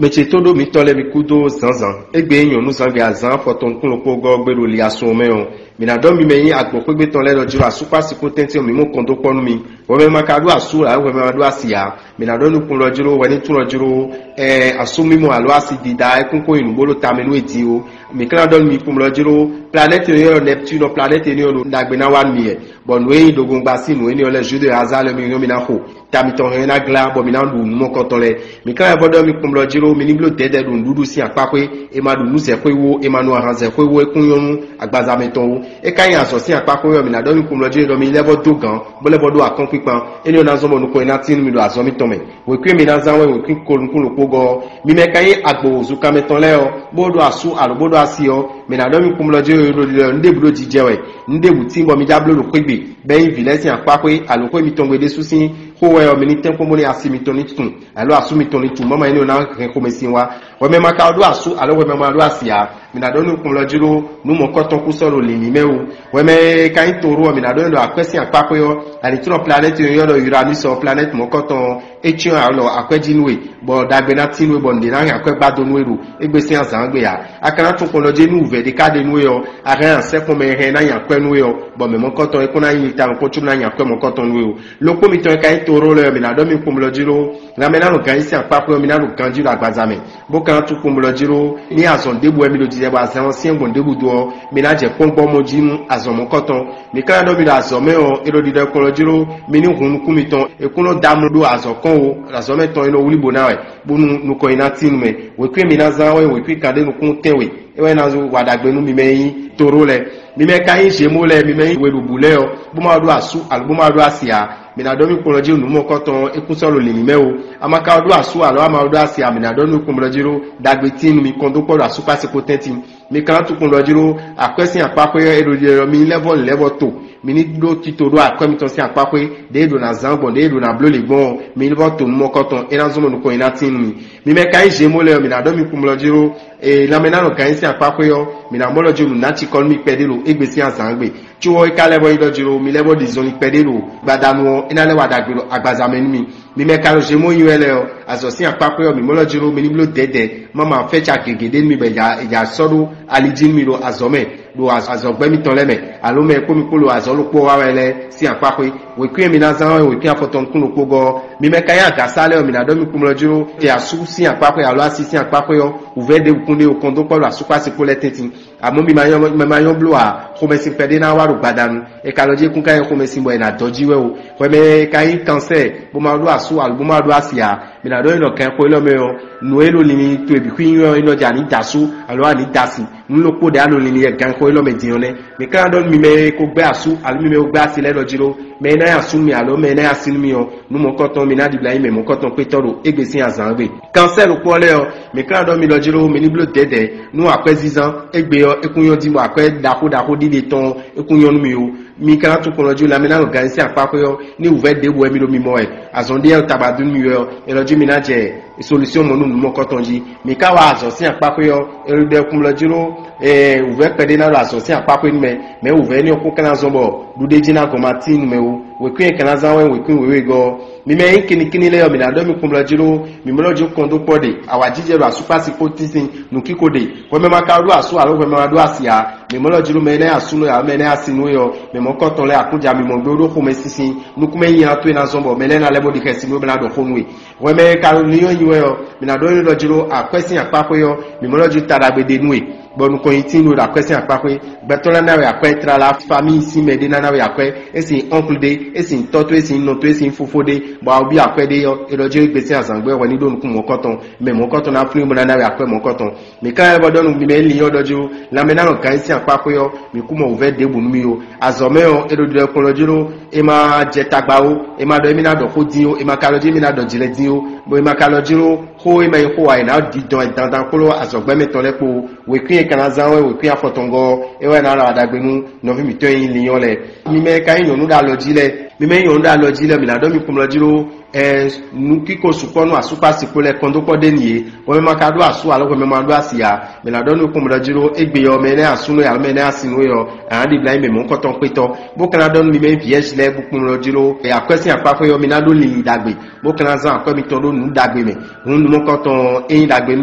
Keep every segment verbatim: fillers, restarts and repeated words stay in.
Mɛ ce tó ɖó mitɔn lɛ́ɛ mi kú dó zǎnzǎn. Égbé nyɔ̌nu zǎngbe azǎn afɔtɔn nukún ɖokpó gɔ́ gbé ɖo li asun ɔ́ mɛ ɔ́, mǐ ná ɖɔ mi mɛ nyí agbǒxwé gbé tɔn lɛ́ɛ ɖɔ jló asúkpási kpó tɛ́ntin ɔ́, mǐ mɔ kɔn dó kpɔ́ nú mi. Hwɛmɛ ma ka ɖó asú ǎ, hwɛmɛ ma ɖó asi ǎ. Mǐ ná ɖɔ nukún lɔ jló, hwɛ ní tún lɔ jló, ɛ asú mímɔ alo asi dida, é kún kó nyi nǔ bó ɖo tamɛ nú e din ó. Mǐ ka ná ɖɔ nú mi kpɔ́n lɔ jló, planɛ́ti e nyɔ́ ɖɔ Nɛptúnɔ, planɛ́ti e nyɔ́ ɖo ɖagbe ná wá nú mi yɛ, bɔ nǔ e nyí ɖogbongba sín nǔ énɛ́ ɔ́ lɛ́ɛ Judée Hazaa lɛ́ɛ mi nyɔ́ mi ná xo. Ta mitɔn hɛn ná glá, bɔ mi ná ɖu nǔ mɔkɔtɔn lɛ́ɛ. Mi ka wɛ vɔ ɖɔ mi kpɔ́n lɔ jló, mi ní bló dɛ̌dɛ̌ ɖo nǔɖuɖu sín akpáxwé, è ma ɖu nǔzɛxwé wú, è ma nu ahanzɛxwé wú, é kún nyɔ́ nú agbaza mɛtɔn wú. É ka nyí azɔ̌ sín akpáxwé wɛ, mi ná ɖɔ mi kpɔ́n lɔ jló ɖɔ mi lɛ́ vɔ dó gǎn, bó lɛ́ vɔ ɖó akɔ́nkpinkpan. Énɛ́ ɔ́ ná zɔ́n bɔ nukɔn e ná tín nú mi ɖo azɔ̌ mitɔn mɛ. Wěkwín e mi ná zán wɛ wěkwín ko nukún ɖokpó gɔ́ ɔ́. Mi mɛ ka nyí agbo zunkanmɛtɔn lɛ́ɛ ɔ́, bó ɖó asú alo bó ɖó asi ɔ́, mi ná ɖɔ mi kpɔ́n bɔ jɛ́n ɖo ɖiɖɔ nǔ ɖěbǔ ɖo jijɛ wɛ, nǔ ɖěbǔ tín bɔ mi já bló ɖo xwé gbe, bɔ é nyí vǐ lɛ́ɛ sín akpáxwé alo xwé mitɔn gbe ɖésú sín xó wɛ ɔ́, mi ní tɛ́nkpɔ́n bónú asi mitɔn ní tun, alo asú mitɔn ní tun, mama énɛ́ ɔ́ ná hɛn xomɛsin wá. Hwɛmɛ ma ka ɖó asú alo hwɛmɛ ma ɖó asi ǎ, mi ná ɖɔ nú kplɔ́ jí ɖó nǔ mɔ̌kɔtɔn kú sɔ́ ɖo lǐnlí mɛ wú. Hwɛmɛ e ka nyí Toro ɔ́, mi ná ɖɔ nyi ɖɔ akwɛ́ sín akpáxwé ɔ́, anǐtlɔ́n planɛ́ti e è nɔ ylɔ́ ɖɔ Uranus ɔ́, planɛ́ti mɔ̌kɔtɔn, é cyɔ́n alɔ akwɛ́ jí nú we, bɔ ɖagbe ná tín nú we, bɔ nǔɖé ná hɛn akwɛ́ gbado nú we ɖo égbé sín azǎn gbe ǎ. A ka ná tunwun kplɔ́ jí nú wǔvɛ́ ɖé ka ɖe nú we ɔ́, a hɛn ǎ sɛ́kpɔ́n mɛ e hɛn ná nyi akwɛ́ nú we ɔ́, bɔ mɛ mɔ̌kɔtɔn é kún ná nyí ta nukún có ná nyi akwɛ́ mɔ̌kɔtɔn nú we ó. Lɔkpɔ́ mitɔn e ka nyí Toro lɛ́ɛ ɔ́, mi ná ɖɔ mi kpɔ́n bɔ jí ɖó lanmɛ ná nɔ gǎn yí sín akpáxwé ɔ́, mi ná ɖo ganjí ɖo agbaza mɛ, bó ka ná tún kpɔ́n bɔ jí ɖó ní azɔn ɖěbǔ wɛ mi ɖo jijɛ bɔ azɔn ɔ́ syɛ́n gbɔn ɖěbǔ dó ɔ́, mi ná jɛ kpɔ́ngbɔ́n mɔ jí nú azɔn mɔ̌kɔtɔn. Mi ka ná ɖɔ mi ɖo azɔ̌ mɛ ɔ́, è ɖo ɖiɖɔ kplɔ́ jí ɖó mi ní hun nukún mitɔn, è kún nɔ dó amlɔ ɖó azɔ̌ kɔn ó, azɔ̌ mɛ tɔn è nɔ wlí bó ná wɛ, bónú nukɔn yi ná tín nu mɛ. Wěkwín e mi ná zán wɛ wěkwín kan ɖé nukún tɛ́nwe, é wɛ ná zó wa ɖagbe nú mi mɛ e nyí Toro lɛ́ɛ. Mi mɛ ka nyí Zemo lɛ́ɛ, mi mɛ nyí weɖuɖu lɛ́ɛ ɔ́, bó ma ɖó asú alo bó ma ɖó asi ǎ, mi ná ɖɔ mi kplɔ́n jí nǔ mɔ̌kɔtɔn ɔ́, é kún sɔ́ ɖo lǐnlí mɛ ó. A ma ka ɖó asú alo a ma ɖó asi ǎ, mi ná ɖɔ nú kplɔ́n jí ɖó ɖagbe tín nú mi kɔn dó kpɔ́ ɖo asúkpási kpó tɛ́ntin. Mi ka ná tunwun kplɔ́ jí ɖó akwɛ́ sín akpáxwé ɔ́, è ɖo ɖiɖɔ mi lɛ́ vɔ lɛ̌ vɔ to. Mi ní ɖó tito ɖó akwɛ́ mitɔn sín akpáxwé, ɖěe ɖo ná zán gbɔn, ɖěe ɖo ná bló lě gbɔn ɔ́, mi ní vɔ to nú mɔ̌kɔtɔn, é ná zɔ́n bɔ nukɔn nyi ná tín nú mi. Mi mɛ ka nyí Zemo lɛ́ɛ ɔ́, mi ná ɖɔ mi kplɔ́ jí ɖó, ee, lanmɛ ná nɔ gǎn nyi sín akpáxwé ɔ́, mi ná mɔ lɔ jí nǔ ná cikɔ nú mi kpɛɖé ɖo égbé sín azǎn gbe. Có ɔ́, é ka lɛ́ vɔ nyí ɖɔ jí ɖó mi lɛ́ vɔ ɖi zɔnlin kpɛɖé ɖo gbadanu ɔ́, é ná lɛ́ wa ɖagbe ɖo agbaza mɛ nú mi. Mi mɛ ka ɖo Zemo nyi wɛ lɛ́ɛ ɔ́, azɔ̌ sín akpáxwé ɔ́, mǐ mɔ lɔ jí ɖó mi ní bló dɛ̌dɛ̌, má ma fɛ́ ca gěgé ɖé nú mi bɔ è ja sɔ́ ɖó ali jí nú mi ɖo azɔ̌ mɛ, ɖo azɔ̌gbɛ́ mitɔn lɛ́ɛ mɛ, alo mɛ e kpó mi kpó ɖo azɔ̌ ɖokpó wa wɛ lɛ́ɛ sín akpáxwé. Wěkwín e mi ná zán wɛ wěkwín afɔtɔn nukún ɖokpó gɔ́ ɔ́, mi mɛ ka nyí agǎsá lɛ́ɛ ɔ́, mi ná ɖɔ mi kplɔ́ jí ɖó te asú sín akpáxwé alo asi sín akpáxwé ɔ́, wǔvɛ́ ɖěbǔ kún ɖe o kɔn dó kpɔ́ ɖo asúkpási kpó lɛ́ɛ tɛ́ntin. Amɔ̌ mi ma nyɔ́, mi ma nyɔ́ bló ǎ, xomɛsin kpɛɖé ná wá ɖo gbadanu. È ka ɖɔ jí é kún ka nyí xomɛsin bɔ è nǎ dɔ́ jí wɛ o. Hwɛ mɛ e ka nyí kansɛ́ɛ, bó ma ɖó asú alo bó ma ɖó asi ǎ, mi ná ɖɔ nyi ɖɔ ganxixo élɔ́ mɛ ɔ́, nǔ e ɖo linlin towe bǐ xwí nyi ɔ́, é nɔ jɛ anǐ da asú alo anǐ da asi. Nǔ ɖokpó ɖě a ɖo linlin yɛ ganxixo élɔ́ mɛ din ɔ́ nɛ́. Mi ka ná ɖɔ nú mi mɛ e ko gbɛ́ asú alo mi mɛ e ko gbɛ́ asi lɛ́ɛ ɖɔ jí ɖó, mɛ e ná nyi asú nú mi alo mɛ e ná nyi asi nú mi ɔ́, nú mɔ̌kɔtɔn mi ná ɖibla nyí mɛ mɔ̌kɔtɔn kpétɔ́ ɖo égbé sín azǎn gbe. Kansɛ́ɛ ɖokpó ɔ́ lɛ́ɛ ɔ́, mǐ ka ná ɖɔ mi ɖɔ jí ɖó mi ní bló dɛ̌dɛ̌ nú akwɛ́zínzán. Égbé ɔ́, é kún nyɔ́ dín bɔ akwɛ́ ɖaxó ɖaxó ɖiɖe tɔn ɔ́, é kún nyɔ́ nú mi ó. Mi ka ná tún kplɔ́n jí lanmɛ ná nɔ gǎn nyi sín akpáxwé ɔ́, ní wǔvɛ́ ɖěbǔ wɛ mi ɖo mimɔ wɛ, azɔn ɖé ɔ́ tagbadú nú mi wɛ ɔ́, è nɔ jí mi ná jɛ solúsyɔ́n mɔ nú nǔ mɔ̌kɔtɔn jí. Mi ka wá azɔ̌ sín akpáxwé ɔ́, è nɔ ɖɔ kplɔ́n jí ɖó wǔvɛ́ kpɛɖé ná ɖo azɔ̌ sín akpáxwé nú mɛ, mɛ wǔvɛ́ énɛ́ ɔ́ kún ka ná zɔ́n bɔ ɖuɖéjí ná gɔn ma tíin nú mɛ ó. Wěkwín e ka ná zán wɛ wěkwín wěwegɔ́ ɔ́. Mi mɛ e nyí kinnikínní lɛ́ɛ ɔ́, mi ná ɖɔ mi kplɔ́n jí ɖó mi mɔ lɔ jí kɔn dó kpɔ́ ɖe, awǎjijɛ ɖo asúkpási kpó tínsin nǔkíko ɖe, hwɛmɛ ma ka ɖó asú alo hwɛmɛ ma ɖó asi ǎ. Mi mɔ lɔ jí ɖó mɛ e ná nyi asú nú we alo mɛ e ná nyi asi nú we ɔ́, mɛ mɔ̌kɔtɔn lɛ́ɛ aklúnɔja mi mɔ gbé ɖó xomɛsinsin nukúnmɛ nyi to e ná zɔ́n bɔ mɛ lɛ́ɛ ná lɛ́ bó ɖi xɛsi nú we bó ná ɖɔ xó nú we. Hwɛmɛ e ka ɖo linnyɔ́ nyi wɛ ɔ́, mi ná ɖɔ nyi lɔ jí ɖó akwɛ́ sín akpáxwé ɔ́, mi mɔ lɔ jí ta ɖagbe ɖe nú we, bɔ nukɔn nyi tín nú we ɖo akwɛ́ sín akpáxwé. Gbɛtɔ́ lɛ́ɛ ná we akwɛ́, tlala famíi sín mɛ ɖé ná ná we akwɛ́, é sin ɔ́nklu ɖé, é sin tɔ́ towe, é sin nɔ towe, é sin fofó ɖé, bɔ a wú byɔ́ akwɛ́ ɖé ɔ́, é ɖɔ jí gbe sín azǎn gbé hwɛ ní ɖó nukún mɔ̌kɔtɔn, mɛ mɔ̌kɔtɔn ná flín bó ná ná we akwɛ́ mɔ̌kɔtɔn. Mǐ ka lɛ́ vɔ ɖɔ nú mi mɛ e linnyɔ́ ɖɔ jí ó, lanmɛ ná nɔ gǎn nyi sín akpáxwé ɔ́, mǐ kú mɔ wǔvɛ́ ɖěbǔ nú mi ó. Azɔ̌ mɛ ɔ́, è ɖo ɖiɖɔ kplɔ́n jí ɖó è ma jɛ tagba ó, è ma ɖɔ émí ná ɖɔ xó dín ó, è ma ka ɖɔ jí émí ná ɖɔ jlɛ dín ó, bɔ è ma ka ɖɔ jí ɖó xó e ma nyí xó ǎ è nǎ ɖidɔn ɛ dandan kpló azɔ̌gbɛ́ mɛtɔn lɛ́ɛ kpó. Wěkwín e ka ná zán wɛ wěkwín afɔtɔngɔ́ ɔ́, é wɛ ná ɖo aɖagbe nú nɔví mǐtɔn e nyí linnyɔ́ lɛ́ɛ. Mi mɛ e ka nyí nyɔ̌nu ɖo alɔ jí lɛ́ɛ, Mi mɛ nyɔ̌nu ɖo alɔ jí lɛ́ɛ, mǐ ná ɖɔ mi kpɔ́n jí ɖó ɛ nukíko sukpɔ́ nú asúkpá sikpó lɛ́ɛ kɔn dó kpɔ́ ɖé n'i é. Hwɛmɛ ma ka ɖó asú alo hwɛmɛ ma ɖó asi ǎ, mǐ ná ɖɔ nú kpɔ́n jí ɖó égbé ɔ́, mɛ énɛ́ asú nú alo mɛ énɛ́ asi nú é ɔ́, a nǎ ɖibla nyí mɛ mɔ̌hunkɔtɔn kpétɔ́, bó ka ná ɖɔ nú mi mɛ nyí vǐɛ́ lɛ́ɛ bó kpɔ́n jí ɖó akwɛ́ sín akpáxwé ɔ́, mi ná ɖó linlin ɖagbe, bó ka ná zán akwɛ́ mitɔn ɖó nǔ ɖagbe mɛ. Hǔn nǔ mɔ̌hunkɔtɔn é nyí ɖagbe nú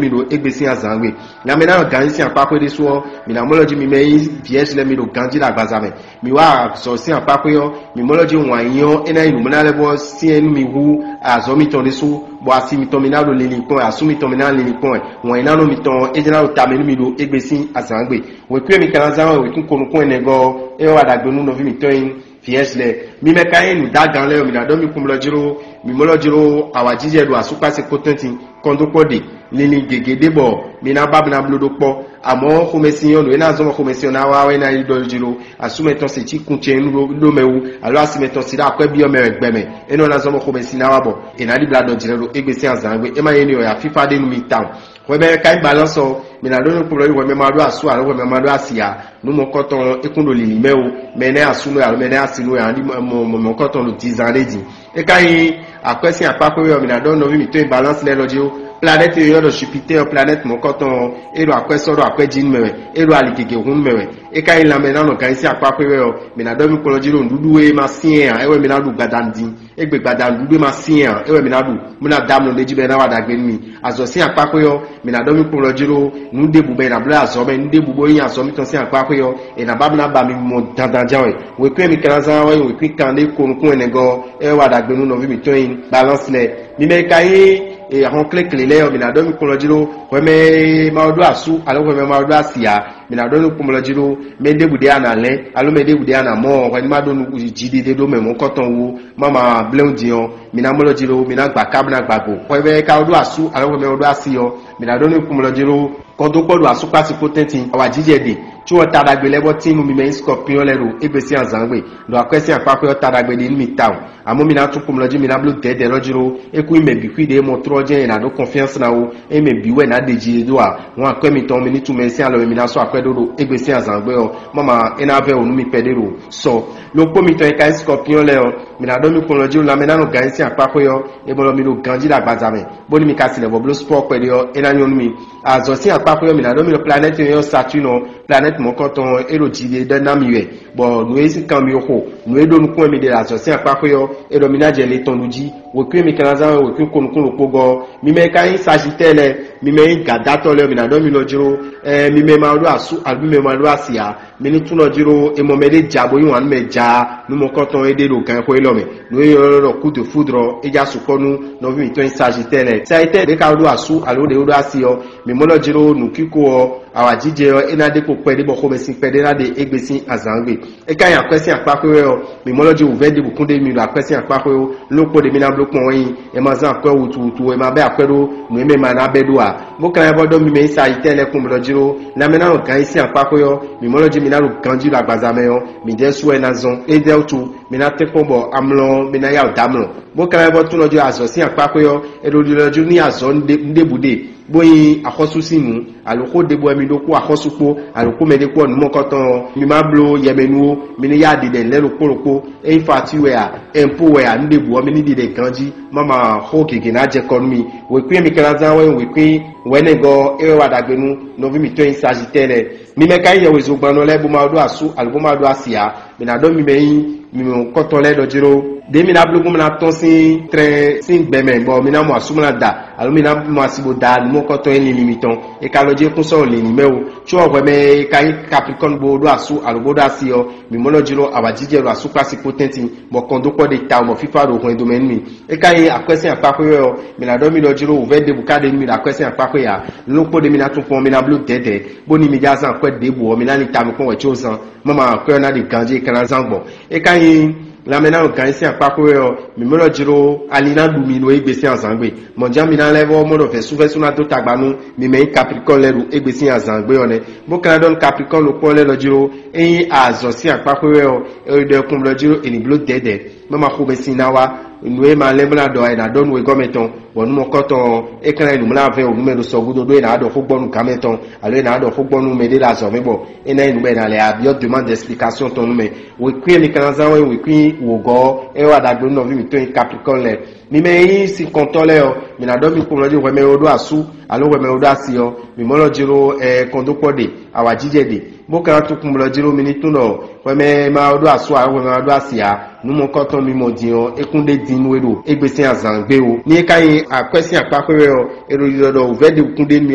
mi ɖo égbé sín azǎn gbe. Nya mɛ ná nɔ gǎn nyi sín akpáxwé ɖésú ɔ́, mǐ ná mɔ lɔ jí mi mɛ nyí vǐɛ́ lɛ́ɛ mi ɖo ganjí ɖo agbaza mɛ. Mǐ wa azɔ̌ sín akpáxwé ɔ́, mǐ mɔ lɔ jí wǎn yí ɔ́, é ná nyí nǔmlá lɛ́ɛ bɔ syɛ́n nú mi hú azɔ̌ mitɔn ɖésú, bɔ asi mitɔn mi ná ɖo linlin kpɔ́n wɛ, asú mitɔn mi ná linlin kpɔ́n wɛ, wǎn yí ná nɔ mitɔn é jlá ɖo ta mɛ nú mi ɖo égbé sín azǎngbe. Wěkwín e mi ka ná zán wɛ wěkwín ko nukún ɛnɛgɔ́ ɔ́, é wɛ wa ɖagbe nú nɔví mǐtɔn e nyí vǐɛ́ lɛ́ɛ. Mi mɛ ka nyí nǔdágan lɛ́ɛ ɔ́, mi ná ɖɔ mi kpɔ́n lɔ jí ɖó, mi mɔ lɔ jí ɖó awǎjijɛ ɖo asúkpási kpó tɛ́ntin kɔn dó kpɔ́ ɖe. Linlin gěgé ɖé bɔ mi ná ba mi ná bló ɖó kpɔ́. Amɔ̌ xomɛsin ɔ́, nǔ e ná zɔ́n bɔ xomɛsin ɔ́ ná wá wɛ ná yi ɖɔ jí ɖó asúmɛ tɔn se cí kun cɛn nú ɖó mɛ wú, alo asimɛ tɔn se ɖo akwɛ́ byɔ́ mɛ wɛ gbɛ mɛ. É nɔ ná zɔ́n bɔ xomɛsin ná wá bɔ è nǎ ɖibla ɖɔ jlɛ́ ɖo égbé sín azǎn gbe. É má nyí énɛ́ ɔ́, ya fífá ɖé nú mi tawun. Hwɛ mɛ ka nyí balance ɔ́, mi ná ɖó nú kplɔ́ yi hwɛ mɛ ma ɖó asú alo hwɛ mɛ ma ɖó asi ǎ. Nú mɔkɔtɔn ɔ́, é kún ɖo lǐlǐ mɛ ó, mɛ énɛ́ asú nú ɛ alo mɛ énɛ́ asi nú ɛ, ǎ ɖi mɔ mɔkɔtɔn ɖo dizan ɖé din. É ka nyí akwɛ́ sín akpáxwé ɔ́, mǐ ná ɖɔ nɔví mǐtɔn e balance lɛ́ɛ lɔ jí ó. Planète e ylɔ́ ɖɔ Jupiter ɔ́, planète mɔ̌kɔtɔn ɔ́, é ɖo akwɛ́ sɔ́ ɖo akwɛ́ jí nú mɛ wɛ, é ɖo ali gěgé hun nú mɛ wɛ. É ka nyí lanmɛ ná nɔ gǎn nyi sín akpáxwé wɛ ɔ́, mǐ ná ɖɔ mì kplɔ́n jí ɖo nǔɖuɖu e ma syɛ́n ǎ, é wɛ mǐ ná ɖu gbadanu din. Égbé gbadanu nǔɖuɖu e ma syɛ́n ǎ, é wɛ mǐ ná ɖu, bó ná dó amlɔ ɖ'é jí bɔ é ná wa ɖagbe nú mì. Azɔ̌ sín akpáxwé ɔ́, mǐ ná ɖɔ mì kplɔ́n jí ɖó nǔ ɖěbǔ bɔ è nǎ bló azɔ̌ mɛ, nǔ ɖěbǔ bó nyí azɔ̌ mitɔn sín akpáxwé ɔ́, è nǎ ba bó ná ba mi mɔ dandan ján wɛ. Wěkwín e mi ka ná zán wɛ nyí wěkwín kanɖé ko nukún ɛnɛgɔ́ ɔ́, é wɛ wa ɖagbe nú nɔví mǐtɔn e nyí balance lɛ́ɛ. Mi mɛ e ka nyí ahɔn klékle lɛ́ɛ ɔ́, mǐ ná ɖɔ mi kplɔ́n jí ɖó hwɛ mɛ e ma ɖó asú alo hwɛ mɛ e ma ɖó asi ǎ. Mǐ ná ɖɔ nú kpɔ́nmɔlɔ jí ɖó mɛ ɖěbǔ ɖé a nǎ lɛ́n alo mɛ ɖěbǔ ɖé a nǎ mɔ ɔ́, hwɛ ní ma ɖó nú jiɖiɖe ɖó mɛ mɔ̌kɔtɔn wú má ma blɛ́ wú din ɔ́, mǐ ná mlɔ́ jí ɖó, mǐ ná gbǎ ká bó ná gbǎ go. Hwɛ mɛ e ka ɖó asú alo hwɛ mɛ e ɖó asi ɔ́, mǐ ná ɖɔ nú kpɔ́nmɔlɔ jí ɖó kɔn dó kpɔ́ ɖo asúkpási kpó tɛ́ntin awǎjijɛ ɖe, có ɔ́ ta ɖagbe lɛ́ɛ bɔ tín nú mi mɛ nyí skɔpinyɔ́ lɛ́ɛ ɖo égbé sín azǎngbe, ɖo akwɛ́ sín akpáxwé ɔ́ ta ɖagbe ɖe nú mi tawun. Amɔ̌ mi ná tún kpɔ́nmɔlɔ jí, mi ná bló dɛ̌dɛ̌ lɔ jí ɖó. É kún nyí mɛ bǐ xwí ɖě mɔ tlɔ́ jɛ́n è nǎ ɖó kɔnfyánsi ná ó, é mɛ bǐ wɛ nǎ ɖe jí é ɖó ǎ. Hɔn akwɛ́ mitɔn mi ní tunwun mɛ sín alɔ e mi ná sɔ́ akwɛ́ ɖó ɖo égbé sín azǎngbe ɔ́, má ma é ná vɛ́ wǔ nú mi kpɛɖé ɖo sɔ. Lokpó mitɔn e ka nyí skɔpinyɔ́ lɛ́ɛ ɔ́, mi ná ɖɔ mi kpɔ́nmɔlɔ jí ɖó lanmɛ ná nɔ gǎn nyi sín akpáxwé ɔ́, é mɔ mi ɖo ganjí ɖo agbaza mɛ, bónú mi ka si lɛ̌ vɔ bló spɔ́ɔ kpɛɖé ɔ́, é ná nyɔ́ nú mi. Azɔ̌ sín akpáxwé ɔ́, mǐ ná ɖɔ mì ɖɔ planɛ́ti e nyɔ́ Saturne ɔ́, planɛ́ti mɔ̌kɔtɔn ɔ́, é ɖo jiɖiɖe ɖɔ ná mi wɛ, bɔ nǔ e sín kan mi xo, nǔ e ɖó nukún wɛ mi ɖe ɖo azɔ̌ sín akpáxwé ɔ́, é ɖɔ mi ná jɛ le tɔn ɖu jí. Wěkwín e mi ka ná zán wɛ wěkwín ko nukún ɖokpó gɔ́ ɔ́, mi mɛ e ka nyí sajitɛ́ɛ lɛ́ɛ, mi mɛ e nyí gǎdátɔ́ lɛ́ɛ, mǐ ná ɖɔ mi lɔ jló, ɛɛ mi mɛ e ma ɖó asú alo mi mɛ e ma ɖó asi ǎ, mi ní tunwun jí ɖó è mɔ mɛ ɖé ja bó yí wǎn nú mɛ ja nú mɔkɔ́tɔn e ɖe ɖo gan e xo élɔ́ mɛ. Nǔ e ylɔ́ ɖɔ coup de foudre ɔ́, é já sukpɔ́ nú nɔví mǐtɔn e nyí sajitɛ́ɛ lɛ́ɛ. Sajitɛ́ɛ ɖě ka ɖó asú alo ɖě ɖó asi ɔ́, mǐ mɔ lɔ jí ɖó nǔkíko ɔ́, awǎjijɛ ɔ́, é ná ɖe kpo kpɛɖé bɔ xomɛsin kpɛɖé ná ɖe égbé sín azǎngbe. É ka nyí akwɛ́ sín akpáxwé wɛ ɔ́, mǐ mɔ lɔ jí wǔvɛ́ ɖěbǔ kún ɖe mi ɖo akwɛ́ sín akpáxwé ó. Lókpó ɖě mi ná bló kpɔ́n wɛ nyí, è ma zán akwɛ́ wutuwutu, è ma bɛ́ akwɛ́ ɖó nǔ e mɛ ma ná bɛ́ ɖó ǎ. Bó ka nyí vɔ ɖɔ mi mɛ nyí sayitɛ́ lɛ́ɛ kpɔ́n mi lɔ jí ɖó, lanmɛ ná nɔ gǎn nyi sín akpáxwé ɔ́, mǐ mɔ lɔ jí mi ná ɖo ganjí ɖo agbaza mɛ ɔ́, midɛɛ su wɛ ná zɔ́n. Éɖɛ́ wútu, mi ná tɛ́n kpɔ́n bɔ amlɔ mi ná yá wǔ dó amlɔ. Bó ka nyí vɔ tún lɔ jí azɔ̌ sín akpáxwé ɔ́, è ɖo ɖiɖɔ jí nú azɔ̌ ɖěbǔ ɖe, bó nyí axɔ́sú sín nǔ, alo xó ɖěbǔ wɛ mi ɖó kpó axɔ́sú kpó, alo kpó mɛ ɖé kpó ɔ́, nǔ mɔkɔtɔn ɔ́, mi ma bló yɛmɛnú ó, mi ní yá ɖiɖɛ lɛ́ɛ ɖokpó ɖokpó. Ényí fati wɛ a, ɛnpó wɛ a, nǔ ɖěbǔ ɔ́, mi ní ɖiɖɛ ganjí, má ma xó gěgé ná jɛ kɔ nú mi. Wěkwín e mi ka ná zán wɛ nyí wěkwín wɛ̌nɛgɔ́ ɔ́, é wɛ wa ɖagbe nú nɔví mǐtɔn e nyí sajitɛ́ɛ lɛ́ɛ. Mi mɛ ka nyí yɛhwezogbannɔ lɛ́ɛ bó ma ɖó asú alo bó ma ɖó asi ǎ, mi ná ɖɔ mi mɛ nyí mi mɔ̌hunkɔtɔn lɛ́ɛ ɖɔ jí ɖó. Ɖě mi ná bló gbɔn mi ná tɔ́n sín tlɛn sín gbɛ mɛ, bɔ mi ná mɔ asú bó ná da, alo mi ná mɔ asi bó da nǔ mɔ̌hunkɔtɔn e linlin mitɔn. È ka lɔ jí kún sɔ́ linlin mɛ ó. Có hwɛ mɛ e ka nyí Capricorne bó ɖó asú alo bó ɖó asi ɔ́, mi mɔ lɔ jí ɖó awǎjijɛ ɖo asúkpási kpó tɛ́ntin, bɔ kɔn dó kpɔ́ ɖe tawun bɔ fífá ɖo hwɛndo mɛ nú mi. É ka nyí akwɛ́ sín akpáxwé wɛ ɔ́, mi ná ɖɔ mi ɖɔ jí ɖó wǔvɛ́ ɖěbǔ ka ɖe nú mi ɖo akwɛ́ sín akpáxwé ǎ. Nú kpó ɖě mi ná tún kpɔ́n, mi ná bló dɛ̌dɛ̌, bónú mi jló ná zán akwɛ́ ɖěbǔ ɔ́, mi ná lin ta mi kpɔ́n wɛ có zán. Má ma akwɛ́ ɔ́ ná ɖi ganjí e ka ná zán gbɔn. É ka nyí lanmɛ ná nɔ gǎn nyi sín akpáxwé wɛ ɔ́, mǐ mɔ ɖɔ jí ɖó ali ná ɖu mi ɖo égbé sín azǎngbe. Mɔ̌ jí mi ná lɛ́ vɔ́ mɔ ɖɔ vɛ̌súvɛ́sú ná dó tagba nú mi mɛ nyí Capricorne lɛ́ɛ ɖo égbé sín azǎngbe ɔ́ nɛ́. Bó ka ná ɖɔ nú Capricorne ɖokpó lɛ́ɛ ɖɔ jí ɖó, ényí azɔ̌ sín akpáxwé wɛ ɔ́, è ɖɔ kún ɖɔ jí ɖó è nǐ bló dɛ̌dɛ̌. Nú ma xomɛ sin ná wá, nǔ e ma lɛ́ mlá ɖɔ è nǎ ɖɔ nú wegɔ́mɛ tɔn, bɔ nú mɔkɔ́tɔn ɔ́, é ka ná nyí nǔmlámavɛ́ wǒ nú mɛ ɖo sɔgúdo ɖó è nǎ ɖɔ xó gbɔ nú gǎnmɛ tɔn, alo è nǎ ɖɔ xó gbɔ nú mɛɖé ɖo azɔ̌ mɛ, bɔ é ná nyí nǔ bɔ è nǎ lɛ́ byɔ́ demande d'explication tɔn nú mɛ. Wěkwín e mi ka ná zán wɛ nyí wěkwín wǒgɔ́ ɔ́, é wá ɖagbe nú nɔví mǐtɔn e nyí Capricorne lɛ́ɛ. Mi mɛ e nyí sinkɔntɔ́ lɛ́ɛ ɔ́, mi ná ɖɔ mi kpɔ́n mlɔ́ jí hwɛ mɛ e ɖó asú alo hwɛ mɛ e ɖó asi ɔ́, mi mɔ̌ lɔ jló ɛ kɔn dó kpɔ́ ɖe, awǎjijɛ ɖe, bó ka ná tunwun kpɔ́n mlɔ́ jló mi ní tunwun ɖɔ hwɛ mɛ ma ɖó asú ǎ, hwɛ mɛ ma ɖó asi ǎ, nǔ mɔ̌kɔtɔn mi mɔ din ɔ́, é kún ɖe din nú we ɖo égbé sín azǎn gbe ó. Ní é ka nyí akwɛ́ sín akpá xwé wɛ ɔ́, è ɖo ɖiɖɔ ɖɔ wǔvɛ́ ɖe kún ɖe mi,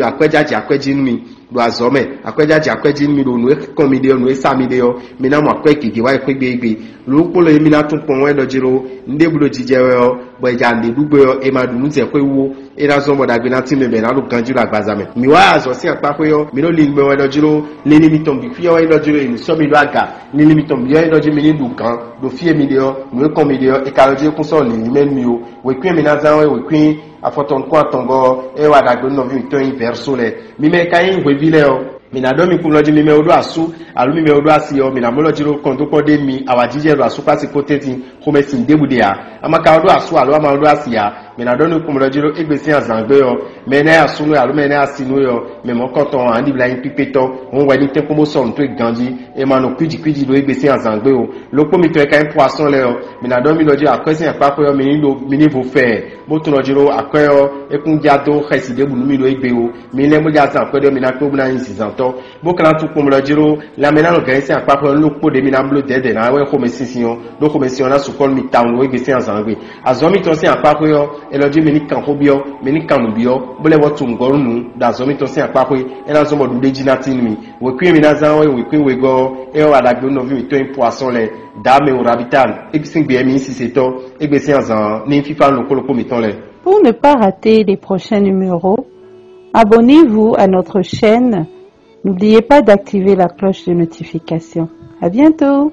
akwɛ́ jájɛ akwɛ́ jí nú mi ɖo azɔ̌ mɛ, akwɛ́ jájɛ akwɛ́ jí nú mi ɖo nǔ e kɔn mi ɖe ɔ́, nǔ e sa mi ɖe ɔ́, mi ná mɔ akwɛ́ gěgé wá yi xwé gbe égbé. Lǒ kpó lɔ e mi ná tunwun kpɔ́n wɛ ɖɔ jí ɖó nǔɖé bú ɖo jijɛ wɛ ɔ́, bɔ è ja nǔɖé ɖu gbé ɔ́, è ma ɖu nǔ zɛ xwé wú ó, é ná zɔ́n bɔ ɖagbe ná tín mɛ bɔ è nǎ ɖo ganjí ɖo agbaza mɛ. Mǐ wá azɔ̌ sín akpá xwé ɔ́, mǐ ɖo linlin mɛ wɛ ɖɔ jí ɖó, linlin mitɔn bǐ xwíyɔ́ wɛ nyí ɖɔ jí ɖó è nǐ sɔ́ mi ɖó aga. Linlin mitɔn bǐ ɔ́ nyí ɖɔ jí mi ní ɖu gǎn ɖo fí e mi ɖe ɔ́, nǔ e kɔn mi ɖe ɔ́, è ka ɖɔ jí é kún sɔ́ linlin mɛ nú mi ó. Wěkwín e mi ná zán wɛ wěkwín afɔtɔn nukún atɔngɔ́ ɔ́, é wá ɖagbe nú nɔví mǐtɔn e nyí vɛ̌rsó lɛ́ɛ. Mi mɛ e ka nyí hweví lɛ́ɛ ɔ́, mi ná ɖɔ mi kplɔ́n jí mi mɛ e ɖó asú, alo mi mɛ e ɖó asi ɔ́, mi ná mɔ lɔ jí ɖó kɔn dó kpɔ́ ɖé mi awǎjijɛ ɖo asúkpási kpó tɛ́ntin xomɛ sin ɖěbǔ ɖe ǎ. A ma ka ɖó asú alo a ma ɖó asi ǎ, mi ná ɖɔ nú kplɔ́n jí ɖó égbé sín azǎn gbe ɔ́, mɛ énɛ́ asú nú alo mɛ énɛ́ asi nú ɔ́, mɛ mɔ̌kɔtɔn ǎ ɖibla nyí kpíkpétɔ́, hɔn wɛ ní tɛ́nkpɔ́n bó sɔ nǔ towe ganjí, è ma nɔ kwíji kwíji ɖó égbé sín azǎn gbe ó. Lǒkpó mitɔn e ka nyí poisson lɛ́ɛ ɔ́, mi ná ɖɔ mi ɖɔ jí akwɛ́ sín akpáxwé ɔ́, mi ní ɖo mi ní vo fɛɛ, bó tunɔ jí ɖó akwɛ́ ɔ́, é kún já dó xɛsi ɖěbǔ nú mi ɖó égbé ó. Mi lɛ́ bó já zán akwɛ́ ɖé ɔ́, mi ná kpé bó ná nyi zinzǎn tɔ́. Bó ka ná tún kpɔ́n mi ɖɔ jí ɖó lanmɛ ná nɔ gǎn nyi sín akpáxwé ɔ́, nú ɖokpó ɖě mi ná bló dɛ̌dɛ̌ ná wɛ xomɛsinsin ɔ́, ɖó xomɛsin ɔ́ ná sukpɔ́ nú mi tawun ɖo égbé sín azǎn gbe. Azɔ̌ mitɔn sín akpáxwé ɔ́, è nɔ jí mi ní kan xó byɔ́, mi ní kan nǔ byɔ́, bó lɛ́ vɔ́ tunwun gɔ̌ nú nǔ ɖo azɔ̌ mitɔn sín akpáxwé, é ná zɔ́n bɔ ɖuɖéjí ná tín nú mi. Wěkwín e mi ná zán ɔ́, wěkwín wegɔ́ ɔ́, é wá wa ɖagbe nú nɔví mǐtɔn e nyí poisson lɛ́ɛ, dǎ mɛ o rabitan, é sín gbe mi nyí sisetɔ́, égbé sín azǎn ɔ́, ní nyí fífá nú ɖokpó ɖokpó mǐtɔn lɛ́ɛ. Pour ne pas rater les prochains numéros, abonnez-vous à notre chaîne. N'oubliez pas d'activer la cloche de notification. À bientôt.